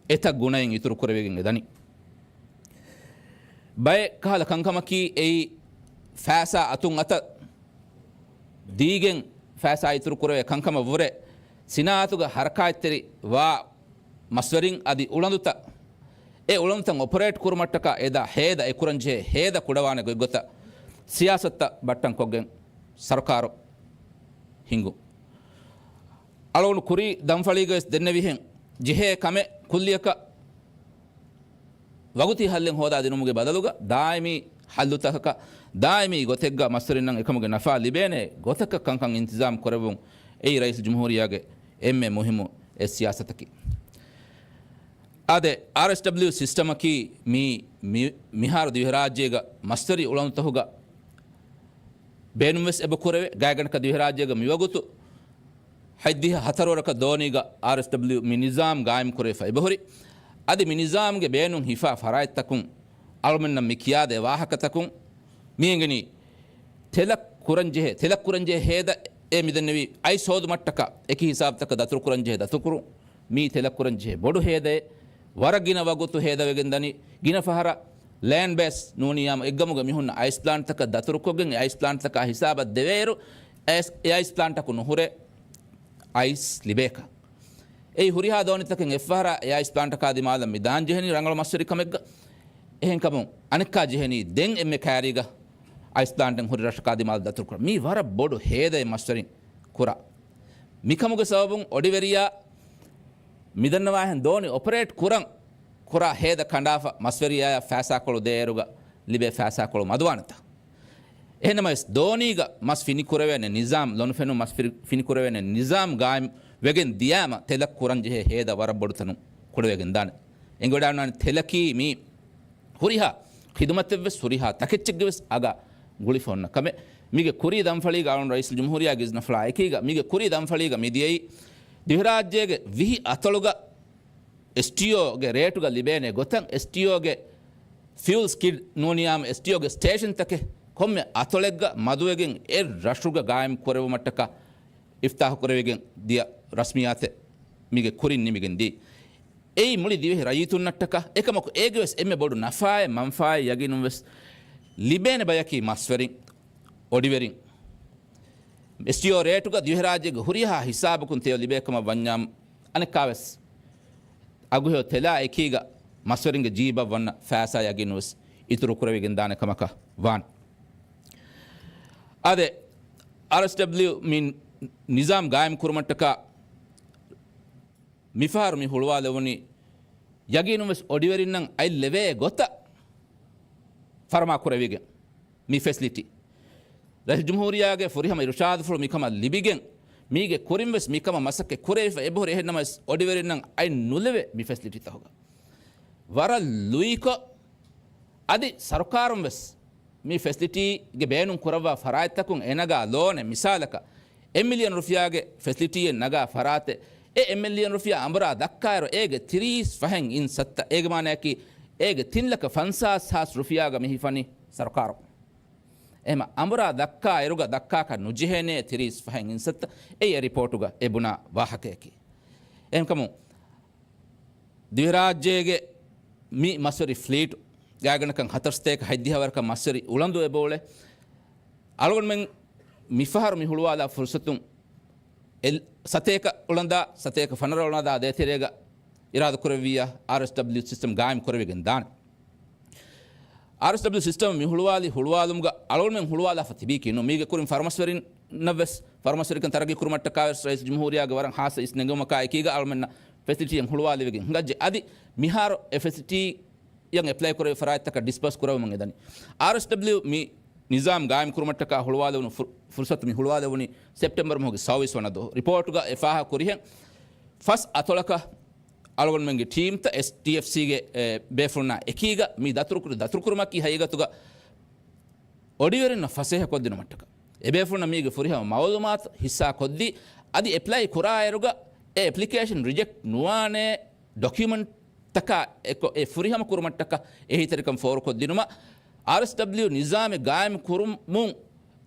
އެތައް ގުނައެއް އިތުރު ކުރެވިގެން އެދަނީ. ބައެއް ކަހަލަ ކަންކަމަކީ އެއީ ފައިސާ އަތުން އަތަށް ދީގެން ފައިސާ އިތުރު ކުރެވޭ ކަންކަމަށް ވުރެ، ސިނާއަތުގަ ހަރަކާތްތެރި ވާ މަސްވެރިން އަދި އުޅަނދުތައް، އެ އުޅަނދުތައް އޮޕަރޭޓް ކުރުމަށްޓަކާ އެދާ ހޭދަ އެކުރަންޖެހޭ ހޭދަ ކުޑަވާނެ ގޮތްގޮތަށް ސިޔާސަތުތައް ބައްޓަންކޮށްގެން ސަރުކާރު ހިންގުން. އަޅުގަނޑު ކުރީ ދަންފަޅީގަވެސް ދެންނެވިހެން، ޖެހޭ ކަމެއް ކުއްލިއަކަށް ވަގުތީ ހައްލެއް ހޯދާ ދިނުމުގެ ބަދަލުގަ ދާއިމީ ހައްލުތަކަކަށް، ދާއިމީ ގޮތެއްގަ މަސްވެރިންނަށް އެކަމުގެ ނަފާ ލިބޭނެ ގޮތަކަށް ކަންކަން އިންތިޒާމް ކުރެއްވުން އެއީ ރައީސުލްޖުމްހޫރިއްޔާގެ އެންމެ މުހިއްމު އެއް ސިޔާސަތަކީ. އާދެ، އާރްއެސްޑަބްލިއު ސިސްޓަމަކީ މީ، މި، މިހާރު ދިވެހިރާއްޖޭގަ މަސްވެރި އުޅަނދުތަކުގަ ބޭނުންވެސް އެބަ ކުރެވޭ. ގާތްގަނޑަކަށް ދިވެހިރާއްޖޭގަ މިވަގުތު ހަތްދިހަ ހަތަރުވަރަކަށް ދޯނީގަ އާރްއެސްޑަބްލިއު މި ނިޒާމް ގާއިމް ކުރެވިފަ އެބަހުރި. އަދި މި ނިޒާމްގެ ބޭނުން ހިފާ ފަރާތްތަކުން އަޅުމެންނަށް މި ކިޔާދޭ ވާހަކަތަކުން މި އެނގެނީ، ތެލަށް ކުރަންޖެހޭ، ތެލަށް ކުރަންޖެހޭ ހޭދަ އެ މިދެންނެވީ އައިސް ހޯދުމަށްޓަކާ އެކި ހިސާބުތަކަށް ދަތުރުކުރަންޖެހޭ ދަތުރުކުރުން. މީ ތެލަކުރަން ޖެހޭ ބޮޑު ހޭދައެއް. ވަރަށް ގިނަ ވަގުތު ހޭދަވެގެން ދަނީ. ގިނަ ފަހަރަށް ލޭންޑް ބޭސް ނޫނިއްޔާމު އެއްގަމުގަ މިހުންނަ އައިސް ޕްލާންޓްތަކަށް ދަތުރުކޮށްގެން، އެ އައިސް ޕްލާންޓްތަކާ ހިސާބަށް ދެވޭއިރު، އައިސް، އެ އައިސް ޕްލާންޓަކު ނުހުރޭ އައިސް ލިބޭކަށް. އެއީ ހުރިހާ ދޯނިތަކެއް އެއްފަހަރާ އެ އައިސް ޕްލާންޓަކާ ދިމާލަށް މި ދާން ޖެހެނީ ރަނގަޅު މަސްވެރިކަމެއްގަ. އެހެންކަމުން އަނެއްކާ ޖެހެނީ ދެން އެންމެ ކައިރީގަ އައިސް ޕްލާންޓެއް ހުރި ރަށަކާ ދިމާލަށް ދަތުރުކުރަން. މީ ވަރަށް ބޮޑު ހޭދައެއް މަސްވެރިން ކުރާ. މިކަމުގެ ސަބަބުން އޮޑިވެރިޔާ މިދަންނަވާހެން ދޯނި އޮޕަރޭޓް ކުރަން ކުރާ ހޭދަ ކަނޑާފަ މަސްވެރިޔާއަށް ފައިސާކޮޅު ދޭއިރުގަ ލިބޭ ފައިސާކޮޅު މަދުވާނެތަ؟ އެހެންނަމަވެސް ދޯނީގަ މަސް ފިނިކުރެވޭނެ ނިޒާމް، ލޮނުފެނުން މަސް ފިރި-، ފިނިކުރެވޭނެ ނިޒާމް ގާއިމް ވެގެން ދިޔާމަ ތެލަށް ކުރަންޖެހޭ ހޭދަ ވަރަށް ބޮޑު ތަނުން ކުޅެވިގެން ދާނެ. އެނގިވަޑާންވާނެ ތެލަކީ މީ ހުރިހާ ޚިދުމަތެއްވެސް ހުރިހާ ތަކެއްޗެއްގެވެސް އަގާ ގުޅިފަ އޮންނަ ކަމެއް. މީގެ ކުރީ ދަންފަޅީގަ އަޅުން ރައީސުލްޖުމްހޫރިއްޔާގެ އިޒްނަފުޅާ އެކީގަ، މީގެ ކުރީ ދަންފަޅީގަ މި ދިޔައީ ދިވެހިރާއްޖޭގެ ވިހި އަތޮޅުގަ އެސްޓީއޯގެ ރޭޓުގަ ލިބޭނެ ގޮތަށް، އެސްޓީއޯގެ ފިއުލް ސްކިޑް ނޫނިޔާމު އެސްޓީއޯގެ ސްޓޭޝަންތަކެއް ކޮންމެ އަތޮޅެއްގަ މަދުވެގެން އެ ރަށުގަ ގާއިމް ކުރެވުމަށްޓަކާ އިފްތާހު ކުރެވިގެން ދިޔަ ރަސްމިއްޔާތެއް މީގެ ކުރިން ނިމިގެން ދިޔައީ. އެއީ މުޅި ދިވެހި ރައްޔިތުންނަށްޓަކާ އެކަމަކު އޭގެވެސް އެންމެ ބޮޑު ނަފާއެއް މަންފާއެއް ޔަގީނުންވެސް ލިބޭނެ ބަޔަކީ މަސްވެރިން، އޮޑިވެރިން. އެސްޓީއޯ ރޭޓުގަ ދިވެހިރާއްޖޭގެ ހުރިހާ ހިސާބަކުން ތެޔޮ ލިބޭ ކަމަށް ވަންޏާ އަނެއްކާވެސް އަގުހެޔޮ ތެލާ އެކީގަ މަސްވެރިންގެ ޖީބަށް ވަންނަ ފައިސާ ޔަގީނުވެސް އިތުރު ކުރެވިގެން ދާނެ ކަމަކަށް ވާނެ. އާދެ، އާރްއެސްޑަބްލިއު މި ނިޒާމް ގާއިމް ކުރުމަށްޓަކާ މިފަހަރު މި ހުޅުވާލެވުނީ ޔަގީނުންވެސް އޮޑިވެރިންނަށް އަތް ލެވޭ ގޮތަށް ފަރުމާ ކުރެވިގެން މި ފެސިލިޓީ. ރައީސުލްޖުމްހޫރިއްޔާގެ ފުރިހަމަ އިރުޝާދުފުޅު މިކަމަށް ލިބިގެން، މީގެ ކުރިންވެސް މިކަމަށް މަސައްކަތް ކުރެވިފަ އެބަހުރި. އެހެންނަމަވެސް އޮޑިވެރިންނަށް އަތް ނުލެވޭ މި ފެސިލިޓީތަކުގަ. ވަރަށް ލުއިކޮށް، އަދި ސަރުކާރުން ވެސް މި ފެސިލިޓީގެ ބޭނުން ކުރައްވާ ފަރާތްތަކުން އެ ނަގާ ލޯނެއް، މިސާލަކަށް، އެއް މިލިއަން ރުފިޔާގެ ފެސިލިޓީއެއް ނަގާ ފަރާތެއް، އެ އެއް މިލިއަން ރުފިޔާ އަނބުރާ ދައްކާއިރު، އޭގެ ތިރީސް ފަހެއް އިން ސައްތަ، އޭގެ މާނައަކީ، އޭގެ ތިން ލަކަ ފަންސާސް ހާސް ރުފިޔާގަ މި ހިފަނީ ސަރުކާރު. އެހެމަ އަނބުރާ ދައްކާ އިރުގަ ދައްކާކަށް ނުޖެހޭނޭ ތިރީސް ފަހެއް އިން ސައްތަ، އެއީ އެ ރިޕޯޓުގަ އެ ބުނާ ވާހަކަޔަކީ. އެހެންކަމުން، ދިވެހިރާއްޖޭގެ މި މަސްވެރި ފްލީޓު ގާތްގަނޑަކަށް ހަތަރު ސަތޭކަ ހަތްދިހަ ވަރަކަށް މަސްވެރި އުޅަނދު އެބައުޅޭ. އަޅުގަނޑުމެން މިފަހަރު މި ހުޅުވާލާ ފުރުސަތުން އެއް ސަތޭކަ އުޅަނދާ، ސަތޭކަ ފަނަރަ އުޅަނދާ ދޭތެރޭގަ އިރާދަކުރެއްވިއްޔާ، އާރްއެސްޑަބްލިއު ސިސްޓަމް ގާއިމް ކުރެވިގެން ދާނެ. އާރްއެސްޑަބްލިއު ސިސްޓަމް މި ހުޅުވާލި ހުޅުވާލުމުގަ އަޅުގަނޑުމެން ހުޅުވާލާފަ ތިބީކީ ނޫން. މީގެ ކުރިން ފަރުމަސްވެރިންނަށްވެސް، ފަރުމަސްވެރިކަން ތަރައްގީ ކުރުމަށްޓަކާވެސް ރައީސް ޖުމްހޫރިއްޔާގެ ވަރަށް ހާއްސަ އިސް ނެގުމަކާ އެކީގަ އަޅުމެންނަށް ފެސިލިޓީއެއް ހުޅުވާލެވިގެން ހިނގައްޖެ. އަދި މިހާރު އެ ފެސިލިޓީއަށް އެޕްލައި ކުރެވޭ ފަރާތްތަކަށް ޑިސްބާސް ކުރެވެމުން އެދަނީ. އާރްއެސްޑަބްލިއު މި ނިޒާމް ގާއިމް ކުރުމަށްޓަކާ ހުޅުވާލެވުނު ފުރ-، ފުރުސަތު މި ހުޅުވާލެވުނީ ސެޕްޓެމްބަރު މަހުގެ ސައުވީސް ވަނަ ދުވަހު. ރިޕޯޓުގަ އެ ފާހަގަ ކުރިހެން ފަސް އަތޮޅަކަށް އަޅުގަނޑުމެންގެ ޓީމްތައް އެސްޓީއެފްސީގެ، އެ، ބޭފުޅުންނާ އެކީގަ މި ދަތުރުކުރި، ދަތުރުކުރުމަކީ ހަގީގަތުގަ އޮޑިވެރިންނަށް ފަސޭހަކޮށްދިނުމަށްޓަކަ. އެބޭފުޅުންނަށް މީގެ ފުރިހަމަ މައުލޫމާތު ހިއްސާކޮށްދީ، އަދި އެޕްލައި ކުރާއިރުގަ އެ އެޕްލިކޭޝަން ރިޖެކްޓް ނުވާނޭ ޑޮކިއުމަންޓްތަކާ އެކޮށް އެ ފުރިހަމަ ކުރުމަށްޓަކަ އެހީތެރިކަން ފޯރުކޮށްދިނުމަށް، އާރްއެސްޑަބްލިއު ނިޒާމެއް ގާއިމް ކުރުމުން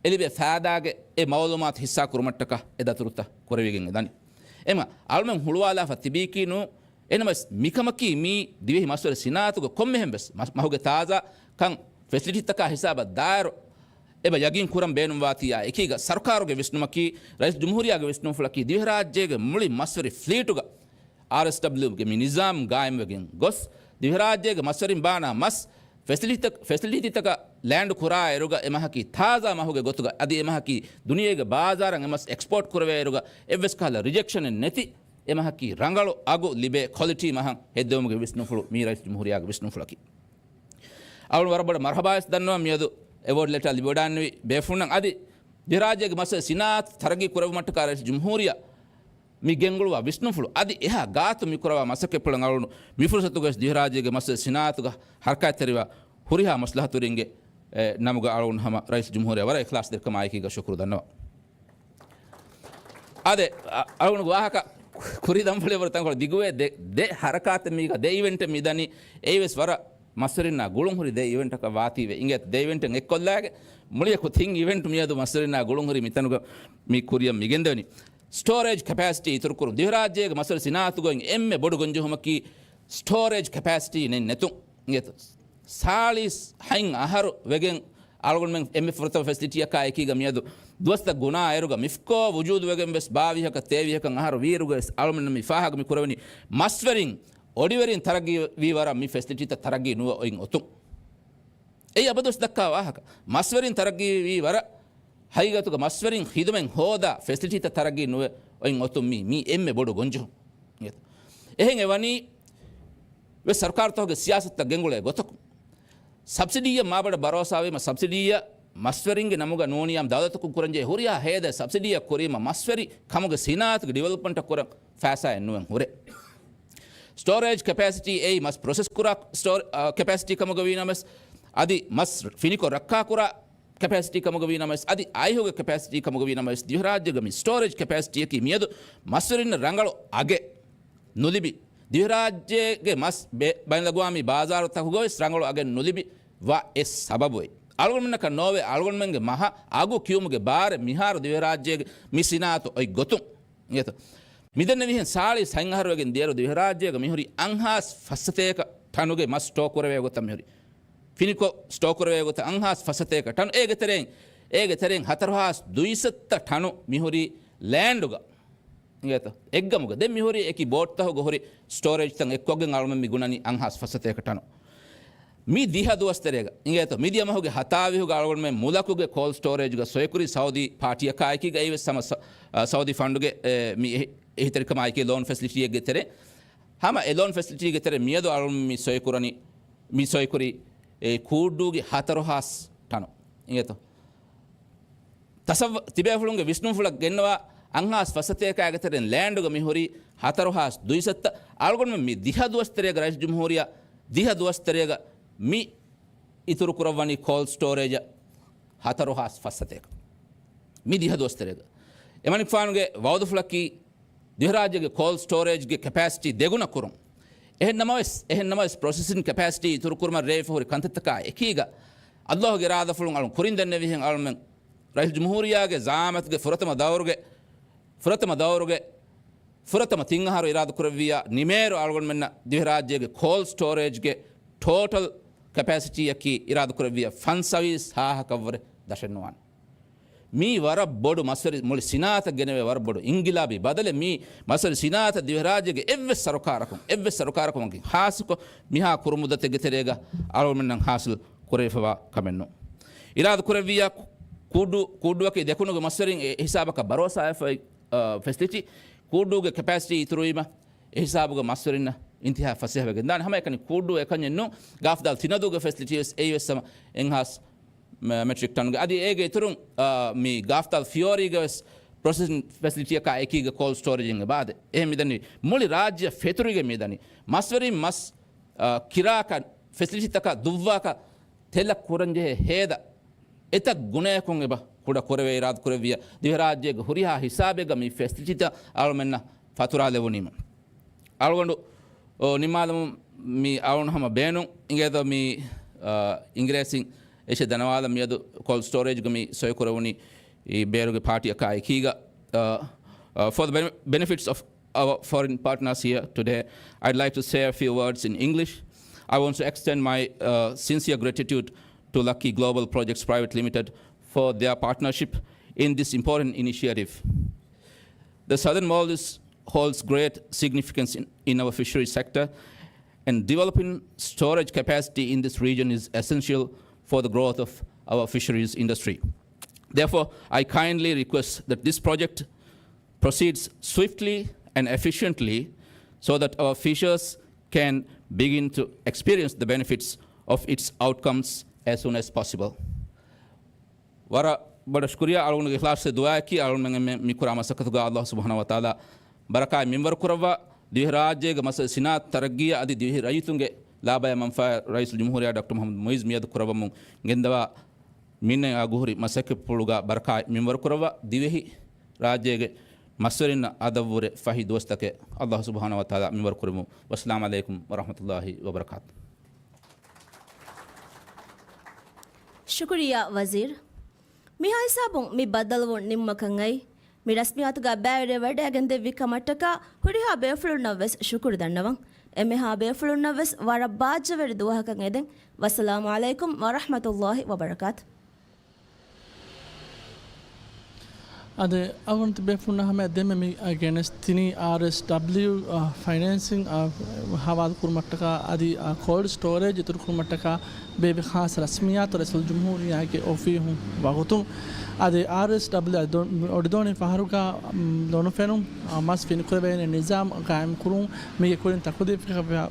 އެ ލިބޭ ފައިދާގެ އެ މައުލޫމާތު ހިއްސާ ކުރުމަށްޓަކަ އެ ދަތުރުތައް ކުރެވިގެން އެދަނީ. އެމަ އަޅުމެން ހުޅުވާލާފަ ތިބީކީ ނޫ، އެނަމަސް މިކަމަކީ މީ ދިވެހި މަސްވެރި ސިނާއަތުގެ ކޮންމެހެން ވެސް މަ-، މަހުގެ ތާޒާ ކަން ފެސިލިޓީތަކާ ހިސާބަށް ދާއިރު، އެބަ ޔަގީން ކުރަން ބޭނުންވާތީއާ އެކީގަ، ސަރުކާރުގެ ވިސްނުމަކީ، ރައީސް ޖުމްހޫރިއްޔާގެ ވިސްނުންފުޅަކީ، ދިވެހިރާއްޖޭގެ މުޅި މަސްވެރި ފްލީޓުގަ އާރްއެސްޑަބްލިއުގެ މި ނިޒާމް ގާއިމްވެގެން ގޮސް، ދިވެހިރާއްޖޭގެ މަސްވެރިން ބާނާ މަސް ފެސިލިޓީތަ-، ފެސިލިޓީތަކަށް ލޭންޑް ކުރާއިރުގަ އެމަހަކީ ތާޒާ މަހުގެ ގޮތުގަ އަދި އެމަހަކީ ދުނިޔޭގެ ބާޒާރަށް އެމަސް އެކްސްޕޯޓް ކުރެވޭއިރުގަ އެއްވެސް ކަހަލަ ރިޖެކްޝަނެއް ނެތި އެމަހަކީ ރަނގަޅު އަގު ލިބޭ ކޮލިޓީ މަހަށް ހެއްދެވުމުގެ ވިސްނުންފުޅު މީ ރައީސް ޖުމްހޫރިއްޔާގެ ވިސްނުންފުޅަކީ. އަޅުން ވަރަށް ބޮޑަށް މަރުހަބާވެސް ދަންނަވަން މިއަދު އެވޯޑް ލެޓާ ލިބިވަޑާންވި ބޭފުޅުންނަށް އަދި ދިވެހިރާއްޖޭގެ މަސްވެރި ސިނާއަތު ތަރައްގީ ކުރެއްވުމަށްޓަކާ ރައީސް ޖުމްހޫރިއްޔާ މި ގެންގުޅުވާ ވިސްނުންފުޅު އަދި އެހާ ގާތު މިކުރަވާ މަސައްކަތްޕުޅަށް އަޅުން މި ފުރުސަތުގައި ދިވެހިރާއްޖޭގެ މަސްވެރި ސިނާއަތުގަ ހަރަކާތްތެރިވާ ހުރިހާ މަސްލަހަތުވެރިންގެ، އެ، ނަމުގަ އަޅުން ހަމަ ރައީސް ޖުމްހޫރިއްޔާ ވަރަށް އިޚްލާޞްތެރިކަމާއެކީގަ ޝުކުރު ދަންނަވަން. އާދެ، އަ-، އަޅުގަނޑު ވާހަކަ ކުރި ދަންފަޅި ވަރަށް ތަންކޮޅެއް ދިގުވޭ. ދެ، ދެ ހަރަކާތެއް މީގަ، ދެ އިވެންޓެއް މި ދަނީ. އެއީވެސް ވަރަށް މަސްވެރިންނާ ގުޅުން ހުރި ދެ އިވެންޓަކަށް ވާތީވެ އިނގޭތަ. ދެ އިވެންޓެއް އެއްކޮށްލާގެ މުޅިއަކު ތިން އިވެންޓް މިއަދު މަސްވެރިންނާ ގުޅުން ހުރި މިތަނުގަ މި ކުރިއަށް މިގެންދެވެނީ. ސްޓޯރޭޖް ކެޕޭސިޓީ އިތުރުކުރުން. ދިވެހިރާއްޖޭގެ މަސްވެރި ސިނާއަތުގައި އެންމެ ބޮޑު ގޮންޖެހުމަކީ ސްޓޯރޭޖް ކެޕޭސިޓީ ނެތް، ނެތުން. އިނގޭތަ. ސާޅީސް ހަތް އަހަރު ވެގެން އަޅުގަނޑުމެން އެންމެ ފުރަތަމަ ފެސިލިޓީއަކާ އެކީގަ މިއަދު ދުވަސްތައް ގުނާ އިރުގަ މިފްކޯ ވުޖޫދުވެގެން ވެސް ބާވީހަކަށް ތޭވީހަކަށް އަހަރު ވީއިރުގަ ވެސް އަޅުމެންނަށް މި ފާހަގަ މި ކުރެވެނީ މަސްވެރިން، އޮޑިވެރިން ތަރައްގީވީ ވަރަށް މި ފެސިލިޓީތައް ތަރައްގީ ނުވެ އޮތް އޮތުން. އެއީ އަބަދުވެސް ދައްކާ ވާހަކަ. މަސްވެރިން ތަރައްގީވީ ވަރަށް ހަގީގަތުގަ މަސްވެރިން ޚިދުމަތް ހޯދާ ފެސިލިޓީތައް ތަރައްގީ ނުވެ އޮތް އޮތުން މީ، މީ އެންމެ ބޮޑު ގޮންޖެހުން. އެހެން އެ ވަނީ ވެސް ސަރުކާރުތަކުގެ ސިޔާސަތުތައް ގެންގުޅޭ ގޮތަކުން. ސަބްސިޑީއަށް މާބޮޑަށް ބަރޯސާވީމަ، ސަބްސިޑީއަށް މަސްވެރިންގެ ނަމުގަ ނޫނިޔާމް ދައުލަތަކުން ކުރަންޖެހޭ ހުރިހާ ހޭދައެއް ސަބްސިޑީއަށް ކުރީމަ، މަސްވެރި ކަމުގެ ސިނާއަތުގެ ޑިވެލޮޕްމަންޓަށް ކުރަން ފައިސާއެއް ނުވެން ހުރޭ. ސްޓޯރޭޖް ކެޕޭސިޓީ އެއީ މަސް ޕްރޮސެސް ކުރާ ސްޓޯ-، އާ، ކެޕޭސިޓީ ކަމުގަ ވީނަމަވެސް، އަދި މަސް ފިނިކޮށް ރައްކާކުރާ ކެޕޭސިޓީ ކަމުގަ ވީނަމަވެސް، އަދި އައިހުގެ ކެޕޭސިޓީ ކަމުގަ ވީނަމަވެސް، ދިވެހިރާއްޖޭގަ މި ސްޓޯރޭޖް ކެޕޭސިޓީއަކީ މިއަދު މަސްވެރިންނަށް ރަނގަޅު އަގެއް ނުލިބި، ދިވެހިރާއްޖޭގެ މަސް ބެ-، ބައިނަލްއަގުވާމީ ބާޒާރުތަކުގަވެސް ރަނގަޅު އަގެއް ނުލިބި ވާ އެއް ސަބަބު އެއް. އަޅުގަނޑުމެންނަކަށް ނޯވެ، އަޅުގަނޑުމެންގެ މަހަށް އަގު ކިޔުމުގެ ބާރެއް މިހާރު ދިވެހިރާއްޖޭގެ މި ސިނާއަތު އޮތް ގޮތުން. އިނގޭތޯ؟ މިދެންނެވިހެން ސާޅީސް ހަތް އަހަރު ވެގެން ދިޔައިރު ދިވެހިރާއްޖޭގަ މިހުރީ އަށްހާސް ފައްސަތޭކަ ޓަނުގެ މަސް ސްޓޯ ކުރެވޭ ގޮތަށް މިހުރީ. ފިނިކޮށް ސްޓޯ ކުރެވޭ ގޮތަށް އަށްހާސް ފައްސަތޭކަ ޓަނު. އޭގެ ތެރެއިން، އޭގެ ތެރެއިން ހަތަރުހާސް ދުއިސައްތަ ޓަނު މިހުރީ ލޭންޑުގަ. އިނގޭތޯ؟ އެއްގަމުގަ. ދެން މިހުރީ އެކި ބޯޓްތަހުގަ ހުރި ސްޓޯރޭޖްތައް އެއްކޮށްގެން އަޅުމެން މި ގުނަނީ އަށްހާސް ފައްސަތޭކަ ޓަނު. މި ދިހަ ދުވަސް ތެރޭގަ، އިނގޭތޯ، މިދިޔަ މަހުގެ ހަތާވީހުގަ އަޅުގަނޑުމެން މުލަކުގެ ކޯލްޑް ސްޓޯރޭޖްގަ ސޮއިކުރީ ސައުދީ ޕާޓީއަކާ އެކީގައި ވެސް ހަމަ ސަ-، އަ، ސައުދީ ފަންޑުގެ، އެ، މި އެހި-، އެހީތެރިކަމާ އެކީ ލޯން ފެސިލިޓީއެއްގެ ތެރޭ. ހަމަ އެ ލޯން ފެސިލިޓީގެ ތެރޭ މިއަދު އަޅުގަނޑު މި ސޮއިކުރަނީ، މި ސޮއިކުރީ އެ ކޫއްޑޫގެ ހަތަރުހާސް ޓަނު. އިނގޭތޯ؟ ތަސައްވަ-، ތިބޭފުޅުންގެ ވިސްނުންފުޅަށް ގެންނަވާ އަށްހާސް ފައްސަތޭކައިގެ ތެރެއިން ލޭންޑުގަ މިހުރީ ހަތަރުހާސް ދުއިސައްތަ. އަޅުގަނޑުމެން މި ދިހަ ދުވަސް ތެރޭގަ ރައީސް ޖުމްހޫރިއްޔާ ދިހަ ދުވަސް ތެރޭގަ މި އިތުރު ކުރައްވަނީ ކޯލްޑް ސްޓޯރޭޖަށް ހަތަރުހާސް ފައްސަތޭކަ. މި ދިހަ ދުވަސް ތެރޭގަ. އެމަނިކުފާނުގެ ވައުދުފުޅަކީ ދިވެހިރާއްޖޭގެ ކޯލްޑް ސްޓޯރޭޖްގެ ކެޕޭސިޓީ ދެގުނަ ކުރުން. އެހެން ނަމަވެސް، އެހެން ނަމަވެސް ޕްރޮސެސިން ކެޕޭސިޓީ އިތުރު ކުރުމަށް ރޭވިފަ ހުރި ކަންތައްތަކާ އެކީގަ، އައްލާހުގެ އިރާދަފުޅުން އަޅުން ކުރިން ދެންނެވިހެން އަޅުމެން ރައީސް ޖުމްހޫރިއްޔާގެ ޒައާމަތުގެ ފުރަތަމަ ދައުރުގެ، ފުރަތަމަ ދައުރުގެ، ފުރަތަމަ ތިން އަހަރު އިރާދަ ކުރެއްވިއްޔާ ނިމޭރު އަޅުގަނޑުމެންނަށް ދިވެހިރާއްޖޭގެ ކޯލްޑް ސްޓޯރޭޖްގެ ޓޯޓަލް ކެޕޭސިޓީއަކީ އިރާދަ ކުރެއްވިއްޔާ ފަންސަވީސް ހާހަކަށްވުރެ ދަށެއް ނުވާނެ. މީ ވަރަށް ބޮޑު މަސްވެރި، މުޅި ސިނާއަތަށް ގެނެވޭ ވަރަށް ބޮޑު އިންގިލާބީ ބަދަލެއް. މީ މަސްވެރި ސިނާއަތަށް ދިވެހިރާއްޖޭގެ އެއްވެސް ސަރުކާރަކުން، އެއްވެސް ސަރުކާރަކުން ހާއްސަކޮށް މިހާ ކުރު މުއްދަތެއްގެ ތެރޭގަ އަޅުގަނޑުމެންނަށް ހާސިލް ކުރެވިފަވާ ކަމެއް ނޫން. އިރާދަ ކުރެއްވިއްޔާ ކޫއްޑޫ، ކޫއްޑޫއަކީ ދެކުނުގެ މަސްވެރިން އެ ހިސާބަކަށް ބަރޯސާވެފައި، އަ، ފެސިލިޓީ. ކޫއްޑޫގެ ކެޕޭސިޓީ އިތުރުވީމަ އެ ހިސާބުގަ މަސްވެރިންނަށް އިންތިހާ ފަސޭހަވެގެން ދާނެ. ހަމައެކަނި ކޫއްޑޫ އެކަންޏެއް ނޫން، ގާފްދާލް ތިނަދޫގެ ފެސިލިޓީ ވެސް އެއީ ވެސް ހަމަ އެއްހާސް މެ-، މެޓްރިކް ޓަނުގެ. އަދި އޭގެ އިތުރުން، އާ، މި ގާފްދާލް ފިޔޯރީގެ ވެސް ޕްރޮސެސިން ފެސިލިޓީއަކާ އެކީގަ ކޯލްޑް ސްޓޯރޭޖް އެބައާދެ. އެހެން މިދަނީ މުޅި ރާއްޖެ ފެތުރިގެން މިދަނީ. މަސްވެރިން މަސް، އާ، ކިރާކަށް ފެސިލިޓީތަކަށް ދުއްވާކަށް ތެލަށް ކުރަންޖެހޭ ހޭދަ އެތައް ގުނަޔަކުން އެބަ ކުޑަ ކުރެވޭ އިރާދަ ކުރެއްވިއްޔާ ދިވެހިރާއްޖޭގެ ހުރިހާ ހިސާބެއްގަ މި ފެސިލިޓީތައް އަޅުމެންނަށް ފަތުރާލެވުނީމަ. އަޅުގަނޑު، އޯ، ނިންމާލަމުން މި އަޅުން ހަމަ ބޭނުން އިނގޭތޯ މި، އާ، އިނގިރޭސިން އެށެއް ދަނަވާލަން މިއަދު ކޯލްޑް ސްޓޯރޭޖްގަ މި ސޮއިކުރެވުނީ އީ ބޭރުގެ ޕާޓީއަކާ އެކީގަ، އާ، އާ، for the bene-, benefits of our foreign partners here today, I'd like to say a few words in English. I want to extend my, uh, sincere gratitude to Lucky Global Projects Private Limited for their partnership in this important initiative. The Southern Maldives holds great significance in, in our fisheries sector, and developing storage capacity in this region is essential for the growth of our fisheries industry. Therefore, I kindly request that this project proceeds swiftly and efficiently so that our fishers can begin to experience the benefits of its outcomes as soon as possible. ވަރަށް ބޮޑަށް ޝުކުރިއްޔާ. އަޅުގަނޑުގެ އިޚްލާޞް ދުޢާއަކީ އަޅުގަނޑުމެން މި ކުރާ މަސައްކަތުގަ އައްލާހު ސުބްޙާނަހޫ ވަތަޢާލާ ބަރަކާތް މިންވަރު ކުރައްވާ، ދިވެހިރާއްޖޭގެ މަސައްކަތް ސިނާއަތު ތަރައްގީއަށް އަދި ދިވެހި ރައްޔިތުންގެ ލާބަޔަށް މަންފާއަށް ރައީސުލްޖުމްހޫރިއްޔާ ޑޮކްޓަރ މުޙައްމަދު މުޢިއްޒު މިއަދު ކުރައްވަމުން ގެންދަވާ މިންނަޔާ ގުހުރި މަސައްކަތްޕުޅުގަ ބަރަކާތް މިންވަރު ކުރައްވާ، ދިވެހި ރާއްޖޭގެ މަސްވެރިންނަށް އަދަށްވުރެ ފަހި ދުވަސްތަކެއް އައްލާހު ސުބްޙާނަހޫ ވަތަޢާލާ މިންވަރު ކުރެއްވުމުން. ވައްސަލާމް ޢަލައިކުމް ވަރަޙްމަތުﷲ ވަބަރަކާތު. ޝުކުރިއްޔާ ވަޒީރު. މިހާ ހިސާބުން މި ބައްދަލުވުން ނިމުމަކަށް އައި، މި ރަސްމިއްޔާތުގަ ބައިވެރިވެވަޑައިގެން ދެއްވި ކަމަށްޓަކާ ހުރިހާ ބޭފުޅުންނަށް ވެސް ޝުކުރު ދަންނަވަން. އެންމެހާ ބޭފުޅުންނަށް ވެސް ވަރަށް ބާއްޖަވެރި ދުވަހަކަށް އެދެން. ވައްސަލާމް ޢަލައިކުމް ވަރަޙްމަތުﷲ ވަބަރަކާތު. އަދި އަޅުގަނޑު ބޭފުޅުންނާ ހަމަޔަށް ދެންމެ މި ގެނެސްދިނީ އާރްއެސްޑަބްލިއު ފައިނޭންސިން ހަވާލު ކުރުމަށްޓަކާ އަދި ކޯލްޑް ސްޓޯރޭޖް އިތުރު ކުރުމަށްޓަކާ ބޭބެ ޚާއްޞަ ރަސްމިއްޔާތު ރައީސުލްޖުމްހޫރިއްޔާގެ އޮފީހުން ވަގުތުން. އަދި އާރްއެސްޑަބްލިއު އަދި ދޮ-، އޮޑިދޯނި ފަހަރުގަ، މް، ލޮނުފެނުން، އަ، މަސް ފިނިކުރެވޭނެ ނިޒާމް ގާއިމްކުރުން މީގެ ކުރިން ތަކުލީފު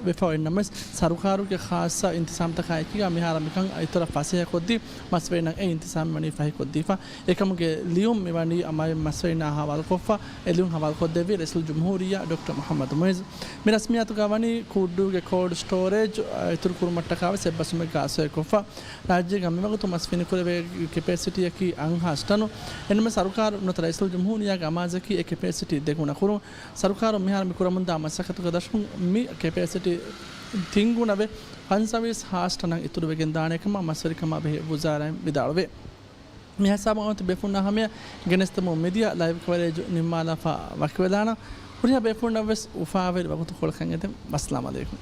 ވެފަ އޮތް ނަމަވެސް، ސަރުކާރުގެ ޚާއްޞަ އިންތިޒާމްތަކާ އެކީގަ މިހާރު މިކަން އިތުރަށް ފަސޭހަކޮށްދީ، މަސްވެރިންނަށް އެ އިންތިޒާމް ވަނީ ފަހިކޮށްދީފަ. އެކަމުގެ ލިޔުން މި ވަނީ އަމާއި މަސްވެރިންނާ ހަވާލުކޮށްފަ، އެ ލިޔުން ހަވާލުކޮށްދެއްވީ ރައީސުލްޖުމްހޫރިއްޔާ ޑޮކްޓަރ މުޙައްމަދު މުޢިއްޒު. މި ރަސްމިއްޔާތުގަ ވަނީ ކޫއްޑޫގެ ކޯލްޑް ސްޓޯރޭޖް، އަ، އިތުރުކުރުމަށްޓަކާވެސް އެއްބަސްވުމެއްގަ އަސަރެއްކޮށްފަ. ރާއްޖޭގަ މިވަގުތު މަސް ފިނިކުރެވޭ ކެޕޭސިޓީއަކީ އަށްހާސް ޓަނު. އެންމެ ސަރުކާރު ނުވަތަ ރައީސުލްޖުމްހޫރިއްޔާގެ އަމާޒަކީ އެ ކެޕޭސިޓީ ދެގުނަކުރުން. ސަރުކާރުން މިހާރު މި ކުރަމުންދާ މަސައްކަތުގެ ދަށުން މި ކެޕޭސިޓީ ތިންގުނަވެ ފަންސަވީސް ހާސް ޓަނަށް އިތުރުވެގެންދާނެ ކަމަށް މަސްވެރިކަމާ ބެހޭ ވުޒާރާއިން ވިދާޅުވޭ. މި ހިސާބުން އަޅުގަނޑު ބޭފުޅުންނާ ހަމަޔަށް ގެނެސްދެމުން މިދިޔަ ލައިވް ކަވަރޭޖު ނިންމާލާފަ ވަކިވެލާނަން. ހުރިހާ ބޭފުޅުންނަށްވެސް އުފާވެރި ވަގުތުކޮޅަކަށް އެދެން. ވައްސަލާމް އަލައިކުމް.